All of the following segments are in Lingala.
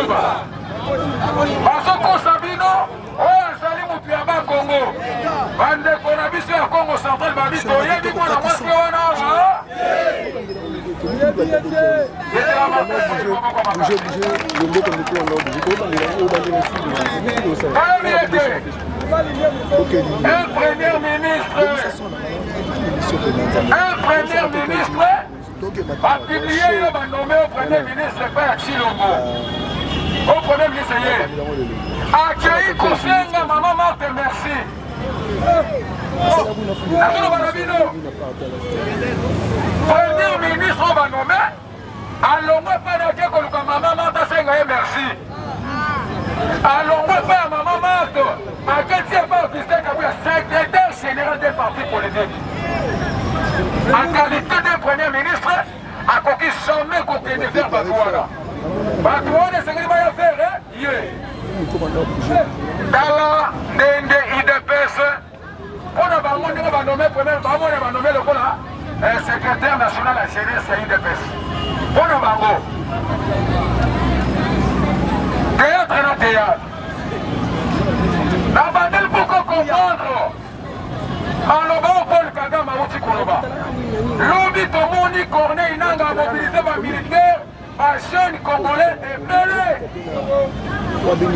buzoba. Bazokosa bino oyo azali motu ya Bakongo. Bandeko na biso ya Kongo Central babi toyebi mwana mwasi wana awa. Bayebi ete un premier ministre, un premier ministre bapublie yo banome au premier ministre epai ya Tshilombo. Au premier ministre ye akei kosenga mama Marthe merci. Nazoloba na bino, premier ministre oyo banome alongwe epai na ake koluka mama Marthe asenga ye merci. Alongwe epai ya mama Marthe aketi epai Augustin Kabuya, secrétaire général des partis politiques. En qualité de premier ministre, akoki jamais kokende vers bato wana. Bato wana esengeli baya vers ye. Tala ndenge UDPS mpo na bango ndenge banome premier, bamona banome lokola secrétaire national ya jeunesse ya UDPS. Mpo na bango théâtre na théâtre. Na bandeli pour comprendre maloba oyo Paul Kagame awuti koloba lobi, tomoni Corneille Nangaa amobilize bamilitaire, bajeune congolais ebele.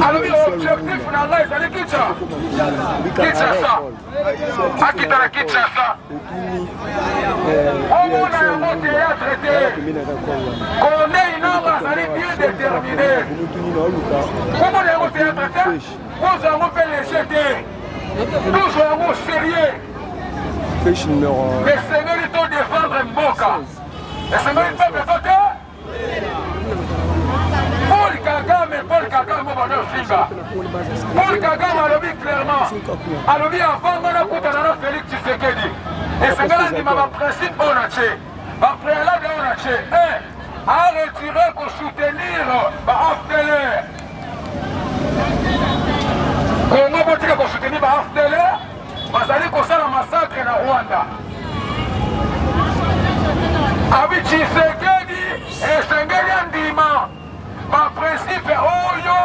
Alobi objectif na ngai ezali Kinshasa, akita na Kinshasa. Omona yango théâtre te. Corneille Nangaa azali bien déterminé. Komona yango théâtre te, kozwa yango mpe léger te, tozwa yango sérieux. Fiche numéro Esengeli to défendre mboka, esengeli peuple to te. Paul Kagame, Paul Kagame bana ofinga Paul Kagame alobi clairement, alobi avant nga nakutana na Félix Tshisekedi, esengeli andima baprincipe oyo na tie, bapréalable oyo na tie: 1, aretirer kosoutenir ba AFDL. Kongo, botika kosoutenir ba AFDL, bazali kosala massacre na Rwanda. Abi Tshisekedi esengeli andima baprincipe oyo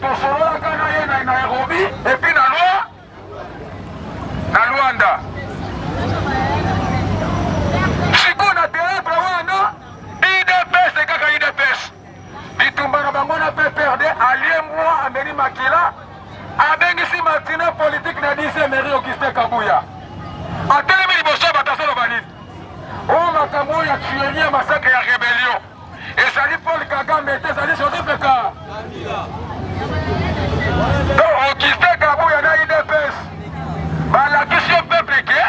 tosololaka na ye na Nairobi et puis na loi na Luanda. Sikoyo na théâtre wana, UDPS kaka UDPS, bitumba na bango na PPRD, alie mbwa ameli makila, abengisi matinée politique na 10 mairie. Augustin Kabuya atelemi liboso ya bato, azoloba nini? Oyo makambo oyo ya tuerie, ya massacre, ya rébellion, ezali Paul Kagame te, ezali Joseph Ka. Donc Augustin Kabuya na UDPS balakisi yo peuple ke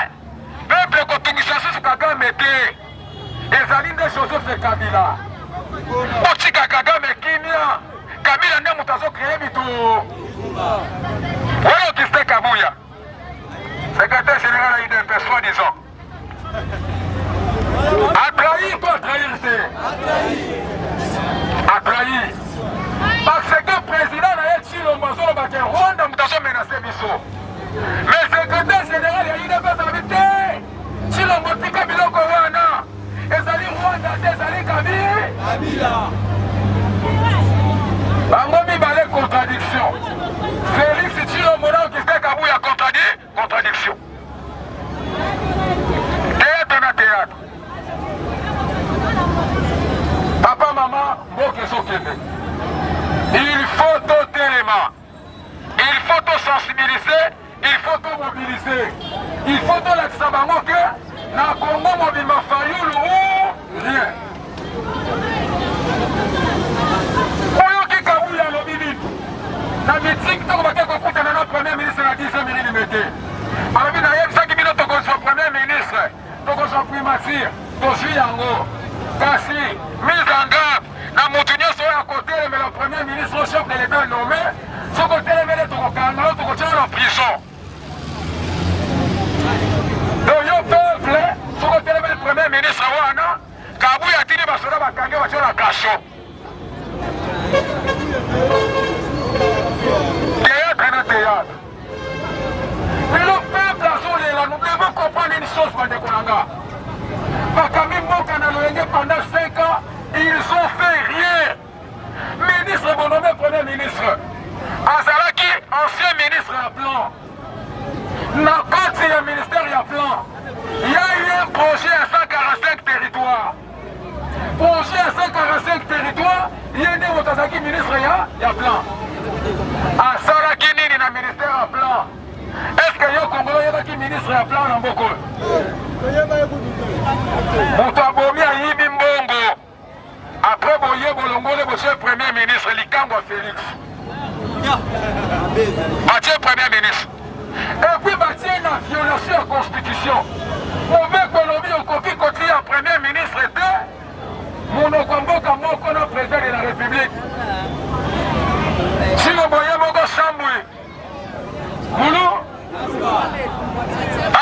peuple kotungisa susu Kagame te, ezali nde Joseph Kabila. Botika Kagame kimia, Kabila nde moto azocréer bitu wana. Augustin Kabuya, secrétaire général ya UDPS, soi disant atrahir to atrahir te? Atrahir, parce que président na ye Tshilombo azoloba ke Rwanda moto azomenacer biso, mais secrétaire général ya UDPS alobi te, Tshilombo tika biloko wana, ezali Rwanda te, ezali Kabila. Bango mibale contradiction. Félix Tshilombo na Augustin Kabuya contradiction, théâtre na théâtre. Papa, mama, mboka ezokende, il faut totelema, il faut tosensibiliser, il faut tomobiliser, il faut tolakisa bango ke na Kongo mobimba, Fayulu ou rien. Oyoki Kabuya alobi nini na meeting ntango bake kokutana na premier ministre na 10 mm? Alobi nayebisaki bino tokozwa premier ministre, tokozwa primature, tozwi yango, kasi mise en garde na motu nyonso oyo akotelemela premier ministre au chef de l'État nommé. Soki otelemele, tokokanga yo, tokotia na prison. Donc yo peuple, soki otelemeli premier ministre wana, Kabuya. ya plan. Na kati ya ministère ya plan, il y a eu un projet ya 145 territoires. Projet ya 145 territoires, ye nde moto azalaki ministre ya, ya plan. Asalaki nini na ministère ya plan? Est-ce que yo Congolais oyebaki ministre ya plan na mboka oyo? Moto abomi ayibi mbongo. Après boye bolongole botie premier ministre likambo ya Felix. Batie premier ministre. Et puis batie na violation ya constitution. Mobeko elobi okoki kotia premier ministre te monoko ya mboka moko na président de la république. Sino boye moko sambwe Mulu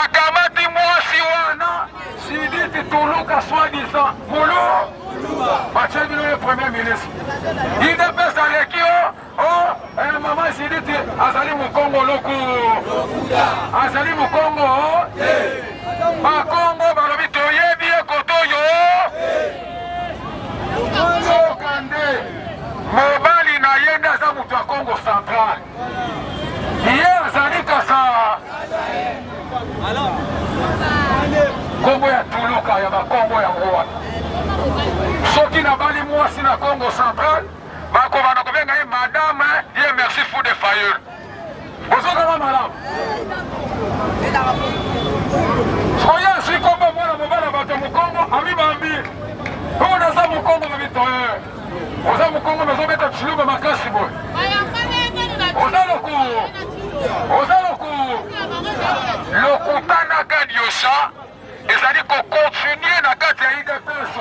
akamati mwasi wana Judith Tuluka soi-disant Mulu batie bino ye premier ministre. Idps aleki o o eh, mama Judith azali mokongo loku azali mokongo bakongo balobi toyebi ye kotoyo nzokande mobali na ye nde aza moto ya Kongo central. Ye azali kasa nkombo ya tuluka ya bakongo yango wana. Soki nabali mwasi na Kongo central, bakobanda kobenga ye madame ye merci fou de fayul. Bozokanga malamu. Soki azwi nkombo mwana mobali ya bato ya mokongo amibambi oyo naza mokongo babitoye oza mokongo mais ozobeta tshiluba makasi boye oza loku oza loku lokuta na kadiosha ezali kokontinue na kati ya idps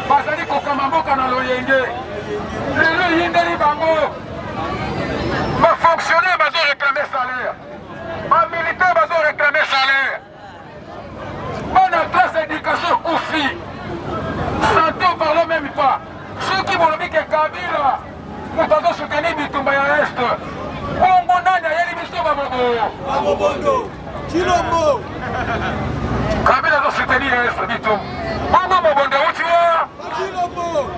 bazali kokamba mboka na loyenge lelo eyindeli bango bafonctionnaire bazo réclame salaire bamilitaire bazo réclame salaire bana classe éducation ekufi santé parlons même pas soki bolobi ke kabila moto azosoutenir bitumba ya est bongo nani ayeli biso babobo Chilombo kabila azosoutenir est bitumba bongo mobondo euti wa Chilombo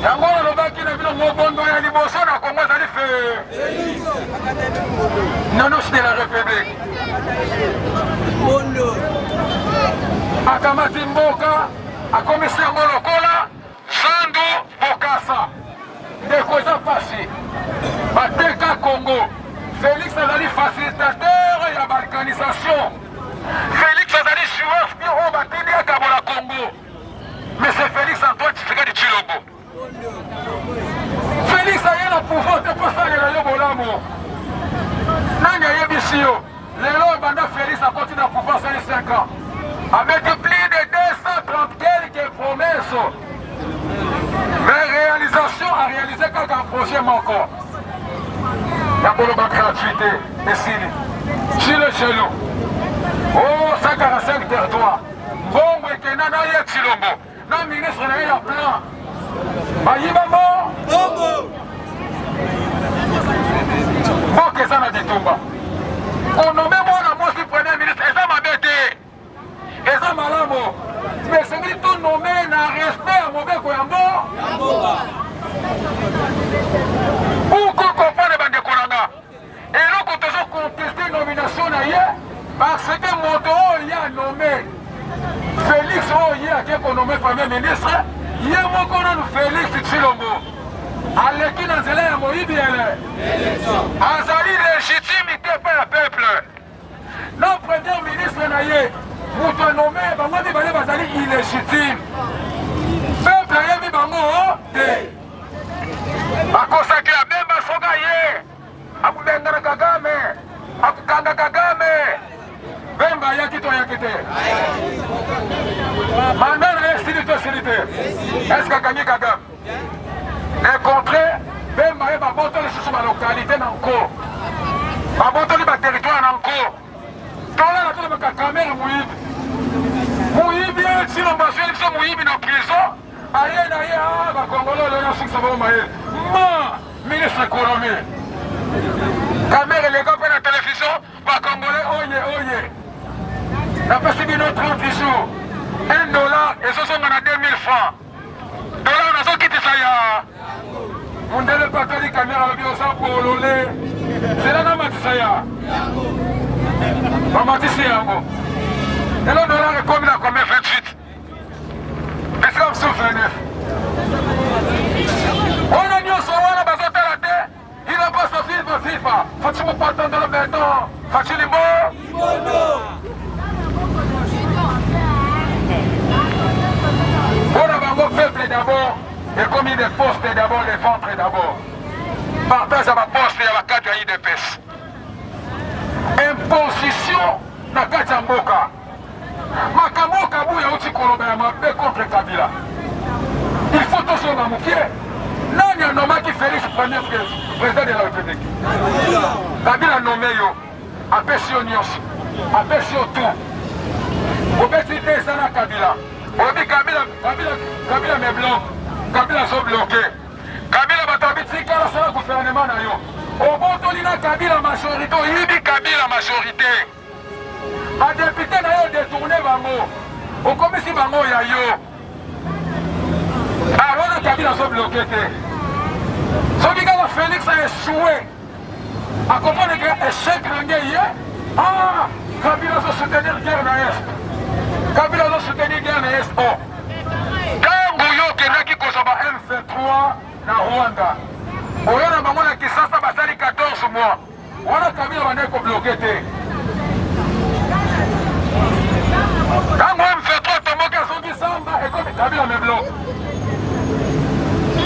yango nalobaki na bino mobondo ya liboso na kongo ezali fe nonos de la république akamati mboka akomisi yango lokola zandu bokasa ndeko eza mpasi bateka congo félix azali facilitateur ya balkanisation félix azali joueur spire oyo batindi akabola congo mais c'est félix antoine tshisekedi tshilombo Felix aye na pouvoir te mpo asalela yo bolamu. Nani ayebisi yo? Lelo banda Felix akoti na pouvoir asali 5 ans avec plus de 230 quelques promesses mais réalisation a réalisé kaka projet moko ya koloba gratuité esili chile chelo o 145 territoire mbongo ekenda na ye Tshilombo na ministre na ye ya plan bayiba mbongo mboka eza na bitumba konome mwana mwasi premier ministre eza mabe te eza malamu mais esengeli tonome na respect ya mobeko ya mbo uko comprendre bandeko na nga eloko tozo conteste nomination na ye parce que moto oyo ye anome Felix oyo ye ake konome premier ministre ye moko nanu Felix Tshilombo aleki na nzela ya moyibi ele azali légitime te mpe ya peuple na premier ministre na ye moto anome bango mibale bazali illégitime peuple ayebi bango te bakosaki abemba soka ye akobengana Kagame, akokanga Kagame. Bemba ayaki to ayaki te? Mandat na ye esili to esili te? Est-ce que akangi Kagame? Au contraire, Bemba ye babotoli lisusu ba localité na nko, babotoli ba territoire na nko. Tolala tolobaka Kamerhe moyibi, moyibi ye Tshilombo azweli biso moyibi na prison aye na ye ah, bakongolo lelo nasukisa bango mayele ma ministre économie kamere eleka mpe na télévision bakongole oye oye napesi bino 30 jours 1 dollar ezozonga na 2000 francs dollar nazokitisa ya mondele mpe atali kamere alobi oza bolole. Zela namatisa ya bamatisi yango. Lelo dollar ekomi na combien? 28, esika mosusu 29. Wana nyonso wana bazotala te. Il a pas sa FIFA, FIFA. Fatshi Mopatandolo Beton, Fatshi Limbo. Mpona bango peuple d'abord ekomi des postes d'abord, les ventres d'abord. Partage ya baposte ya bakati ya UDPS. Imposition na kati ya mboka. Makambo Kabuya auti koloba ya mabe contre Kabila. Il faut tozonga moke. Nani anomaki Félix premier président de la République? Kabila nommé yo, apesi yo nyonso, apesi yo tout. Obeti te eza na Kabila. Oyebi Kabila, Kabila, Kabila me bloque. Kabila azo bloqué. Kabila bato abitikala sala gouvernement na yo. Obotoli na Kabila majorité, oyibi Kabila majorité. Ba député na yo détourné bango. Okomisi bango ya yo. Ah wana Kabila azo bloqué te. Soki kaka Félix a échoué, a comprendre que échec na nge ye, ah Kabila azo soutenir guerre na Est. Kabila azo soutenir guerre na Est. Oh. Tango yo okendaki kozwa ba M23 na Rwanda, oyo na bango na Kisasa basali 14 mois. Wana Kabila bandaki kobloke te. Ntango M23 atomboki azongi zamba, ekomi Kabila me bloke.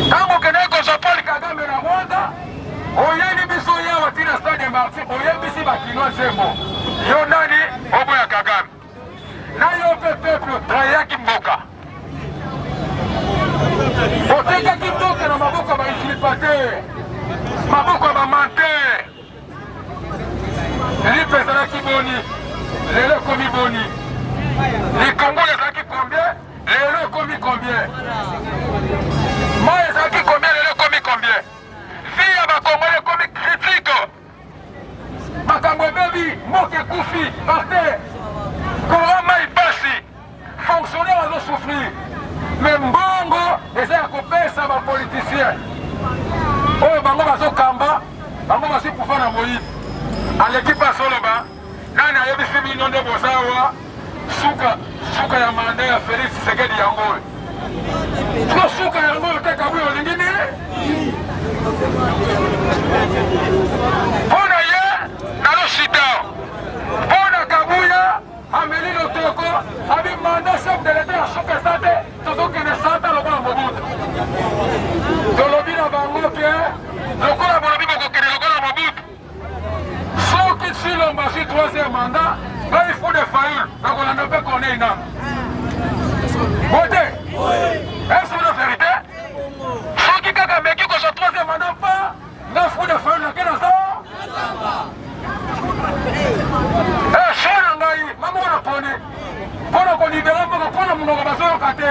Ntango okendaki kozwa Paul Kagame na Rwanda, oyeli biso yawa ti na stade de Martyrs, oyembisi bakinois nzembo. Yo nani oboya Kagame? Na yo mpe peuple otrayaki mboka. Otekaki mboka na maboko ya ba usurpateur, maboko ya bamanteur. Lipa ezalaki boni, lelo ekomi boni? Likongolo ezalaki combien, lelo ekomi combien? Mai ezalaki combien, lelo ekomi combien? Vie ya bakongole ekomi critique. Makambo ebebi, mboka ekufi par terre, courant, mai pasi, fonctionnaire azosouffrir, mais mbongo eza ya kopesa bapoliticien oyo bango bazokamba. Bango bazwi pouvoir na moyibi, aleki mpe azoloba nani ayebisi bino nde bozawa suka suka ya mandat ya Félix Tshisekedi yango oyo. Siko suka yango oyo te. Kabuya olingi nini? Mpo na ye nalosita, mpo na Kabuya ameli lotoko, abi mandat chef de l'État ya suka eza te, tozokende santa lokola Mobutu. Tolobi na bango ke lokola bolobi bokokende lokola Mobutu, soki Tshilombo azwi troisième mandat, ngai fou de Fayulu nakolanda mpe Corneille Nanga bote. Est-ce la vérité? Soki kaka meki kozwa troisième mandat mpa nga fou de Fayulu nake naza so na ngai mamoko na poni mpona kolibela mboka, mpona monoko bazoyoka te.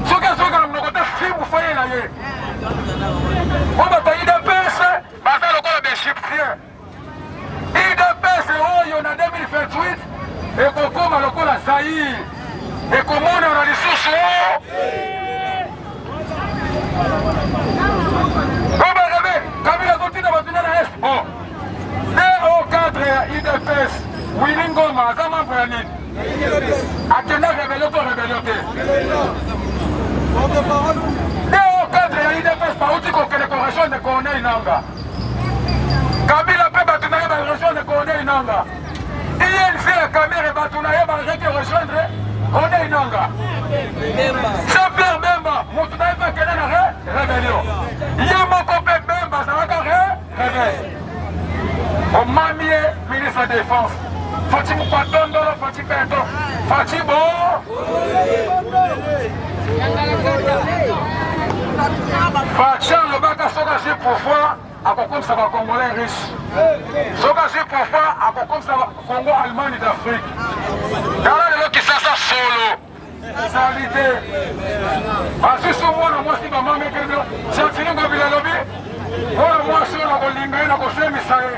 Soki azoyoka na monoko te, fimbu fayela ye. Po bato ya UDPS baza lokola baégyptien. UDPS oyo na 2028 ekokoma lokola Zaire, ekomonana lisusu. Po barebe Kabila azotinda bato na Est. Bon, deux cadre ya UDPS, Willy Ngoma aza membre ya nini? Akenda rébellion to rébellion te? Deux cadre ya UDPS bauti kokende korejoindre Corneille Nanga. Kabila mpe bato na ye barejoindre Corneille Nanga. UNC ya Kamerhe, bato na ye bazaki rejoindre Corneille Nanga. Jean-Pierre Bemba, moto na ye mpe akende na rébellion. Ye moko mpe Bemba azalaka rebelle. Omami ye ministre ya défense. Fatshi Mupatondolo, Fatshi Beton, Fatshi bo. Fatshi alobaka soki azwi pouvoir akokomisa bacongolais riche, soki azwi pouvoir akokomisa Congo Allemagne d'Afrique. Tala lelo Kisasa solo ezali te. Basusu mwana mwasi bamamekendo Gentiny Ngobila alobi mwana mwasi oyo nakolinga ye, nakosemisa ye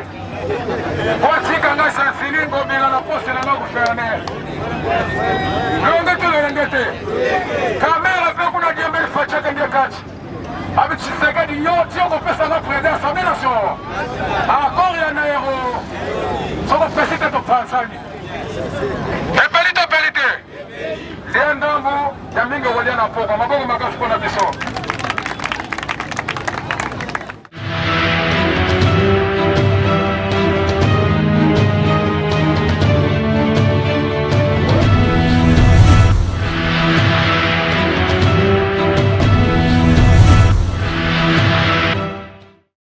po atika ngai Gentiny Ngobila na poste na nga gouverneur. Lolenge te, lolenge te. Kamerhe mpe kuna diembeli Fatshi, akende kati, abi Tshisekedi yo ti okopesa nga président assemblée nationale accord. Epanzani. Epeli te epeli te. Lia ndambu ya mingi okolia na pokwa. Maboko makasi mpo na biso.